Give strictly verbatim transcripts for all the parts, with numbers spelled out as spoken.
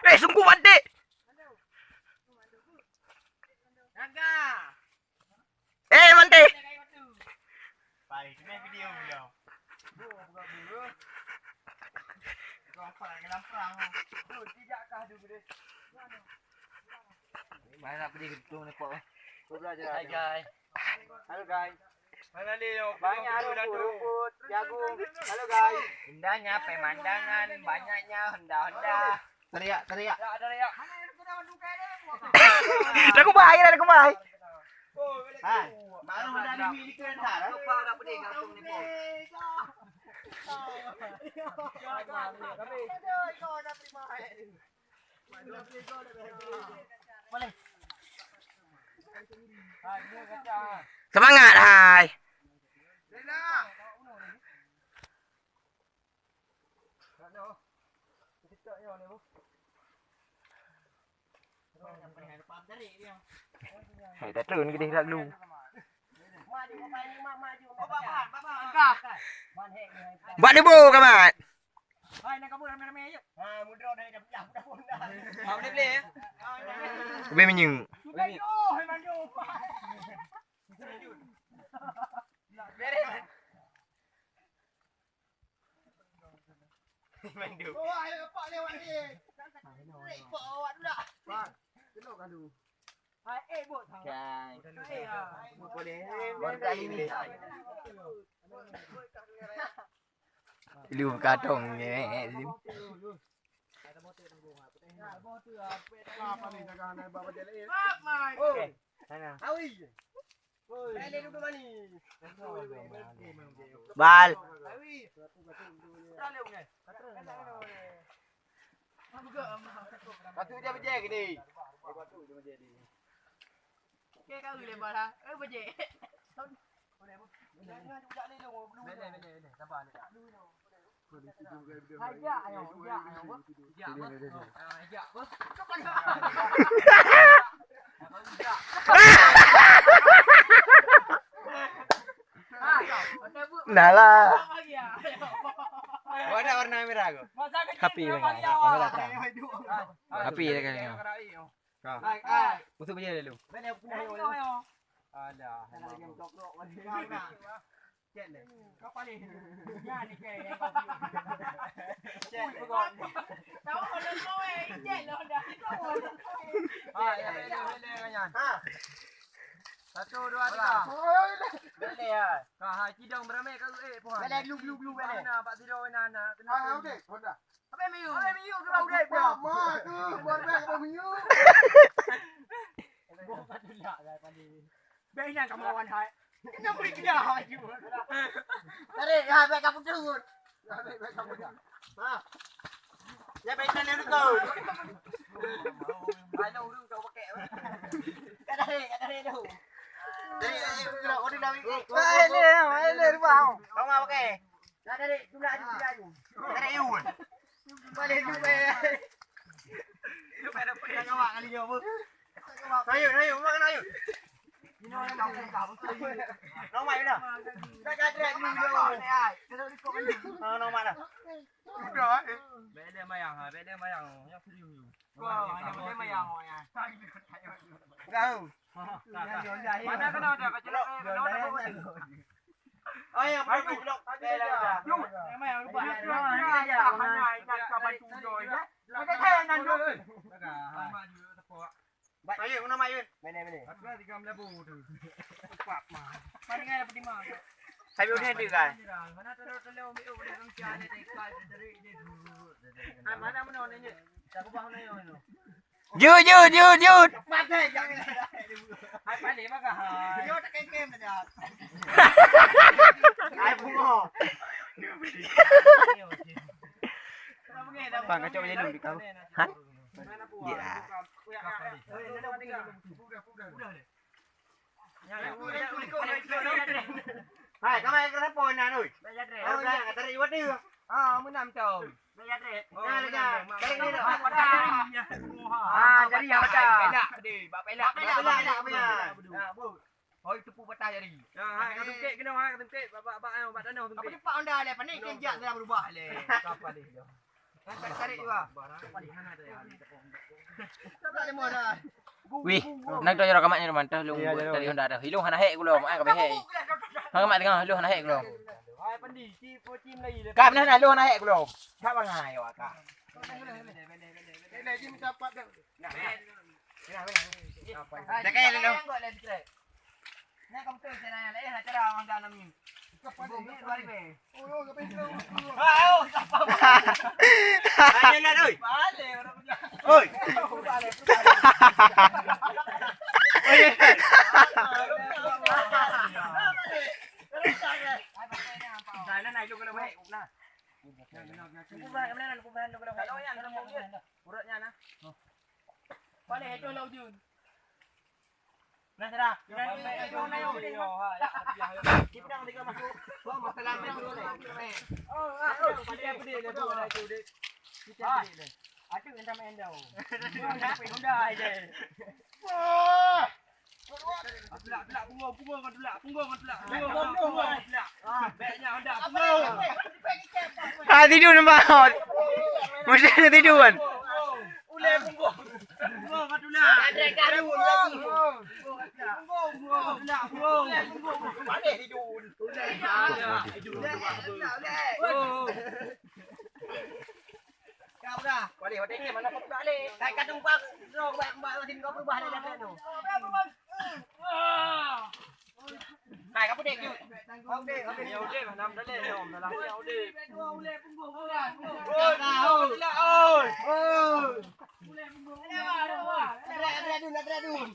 Eh, sungguh bantik. Eh, bantik. Hai, guys. Halo, guys. Banyak rumput-rumput, jagung. Halo, guys. Indahnya pemandangan, banyaknya honda-honda. Teriak, teriak. Dah kubai, dah kubai. Hai, baru honda di milik kalian, ha? Semangat, hai. Hai, dah turun ke dah lalu. Buat debu, kamat. Hai, nak kabur ramai-ramai, yuk. Ha, mudra dah, dah pecah, dah pun dah. Ha, boleh, boleh, ya? Ubé minyeuk. Sudah, yo, hai, mandum. Beres, man. Mandum. Oh, hai, nampak lewat ni. Repot awak tu dah. Bang, kena kalu. Hai, eh, bot. Kan. Hai, ah. Baru kali ni. Lu katong ni. Bal. Patut dia bejek ni. Okey, kau boleh bal, ha? Eh, bejek. Ajak, ayo, ajak, ayo, apa? Ajak, apa? Nah lah. Warna, warna merah aku. Tapi merah, merah terang. Tapi dia kan. Kau. Hai, hai. Musuh bejaya lalu. Alah. Cek deh. Kau paling. Nyan ni ke yang kau piu. Cek deh. Tahu kalau kau, eh, cek lah dah. Ah, ya, ya, ya, ya, ya. Ha. Satu, dua, tiga. Boleh ya. Ka ha cidong beramai kat U A pun. Boleh glu, glu, glu, boleh. Mana Pak Tiro, mana, nak kena. Ah, okey. Honda. Apa yang miyup? Apa yang miyup ke bau dek? Mak, mak, tu, buat beg apa miyup? Bau kat tulak lah tadi. Beg nyan kamu lawan hai. Kena beri kena hai. Tarik, ha, beg kamu turun. Tarik, beg kamu dah. Ha. Ya, beg nyan dia betul. Hai, dah urung kau pakai. Kau tarik, kau tarik tu. Tarik, tarik, tarik, tarik, tarik. Hai, le, hai, le, rumah. Kau mau pakai? Nah, tarik, tolak aju, tolak aju. Tarik aju. Balik dulu, eh. Jangan awak kali ni, apa? Ayo, ayo, makan ayo. Nomor mana? Dah gadrek dulu. Ah, nomor mana? Sudah, eh. Beda mayang, ha, beda mayang. Yang serius ni. Wah, yang beda mayang, oh, ya. Tahu. Mana kena ada, kena ada. Ayo, bukan blok. Dah, dah, dah. Dah, dah, dah. Dah, dah, dah. Dah, dah, dah. Ayo, mana Mak Yun? Mana, mana? Aku dah tiga belas tu. Empat mah. Mana dengan apa di mana? Habis udah tu kan? Mana telur-telur, ambil udah orang cari, dari, dari, dari. Ah, mana, mana ni? Tak ubah mana yang mana? Jut, jut, jut, jut. Hai, pandai bagah, hai. Yo, tak kengkem saja. Hai, bungo. Bang, kacau je lu di kau. Han? Dia lah. Hai, kau main kenapa, Nan, oi? Kau dah kata dari wadah. Ah, menam tau. Nah, dah. Dari ni dah. Ah, jadi apa dah? Pelak deh, bak pelak. Bak pelak, bak pelak. Ah, bu. Oh, itu pu patah jadi. Nah, hai, kau tungkek kena, hai, kau tungkek. Bak, bak, bak, bak tanah tungkek. Apa cepat anda leh, panik kejap dah berubah leh. Apa dia? Wih, nang tu jarak kamat ni, teman. Tah lung dari Honda dah. Ilung hana hek gulong, ah, kabeh hek. Hang kamat tengah, ilung hana hek gulong. Kap nah, ilung hana hek gulong. Kap bangai awak kap. Cakap lalu. Nah, kamu tu cara yang lain, cara orang dalam ni. Oi. Urutnya nah. Boleh itu lah ujung. Nah, sudah. Kita tiga masuk. Wah, masalah ni dulu ni. Oh, ah, oh, pada apa dia, dia tu ada tu, dia. Kita ni. Aduh, yang sama Endo. Apa Honda aja. Wah. Tulak, tulak, punggong, punggong, tulak, punggong, tulak, punggong, tulak. Ah, baiknya Honda, punggong. Ah, tidur nampak. Mesti tidur kan? Uleh punggong. Punggong, tulak. Ada karu lagi. Hai, kamu dek, yuk. Oke, oke. Ya, udah, enam dah leh, ya, Om, dah lah. Ya, udah. Oi, oi, oi. Oi. Oi. Atra, atra dun, atra dun.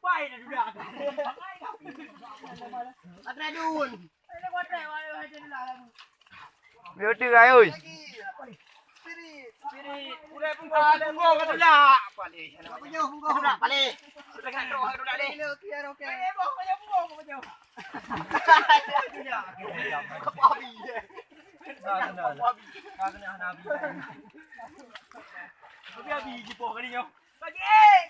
Pai dah dudak. Atra dun. Dia tu, ai, oi. Spirit. Spirit. Udah, punggong, punggong, tulak. Paling. Tulak, paling. Tengah tu, tulak, deh. Okey, okey. Apa habis? Apa habis? Apa habis? Apa habis? Apa habis? Apa habis? Kaji,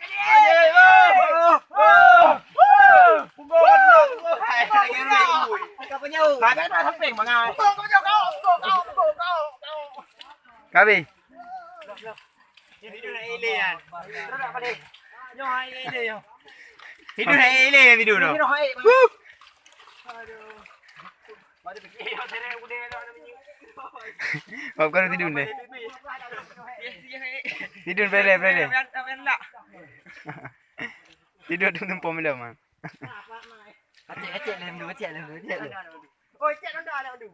kaji. Kaji, oh, oh, oh, oh. Punggong, punggong, punggong. Hai, lagi, lagi. Kau punya. Hai, dah samping, mangai. Punggong, punggong, kau, punggong, kau, punggong, kau, kau. Kabi. Ini dah ile kan. Terus tak balik. Nyoh hai ile nyoh. Ini dah ile ya video tu. Ini dah hai. Huh. Aduh. Baru pergi. Maaf, kan tidur deh. Tidur, boleh, boleh. Tidur tu tempat malam, man. Kacik, kacik, lem dulu, kacik, lem dulu, kacik, lem. Oh, cek dah ada tu.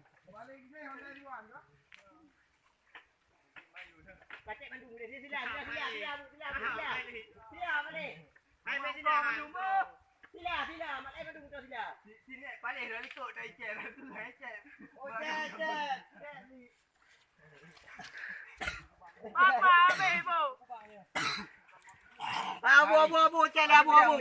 Kacik mandum, dia sila, sila, sila, sila, sila, sila. Sila, balik. Hai, mai sila, mandum, oh. Sila, sila, mak ai mandum tu sila. Sini, paling dah ikut, dah icek, dah tu, dah icek. Oh, cek, cek, cek. Apa habis, Bu? Abu, abu, abu, cek dah, abu, abu.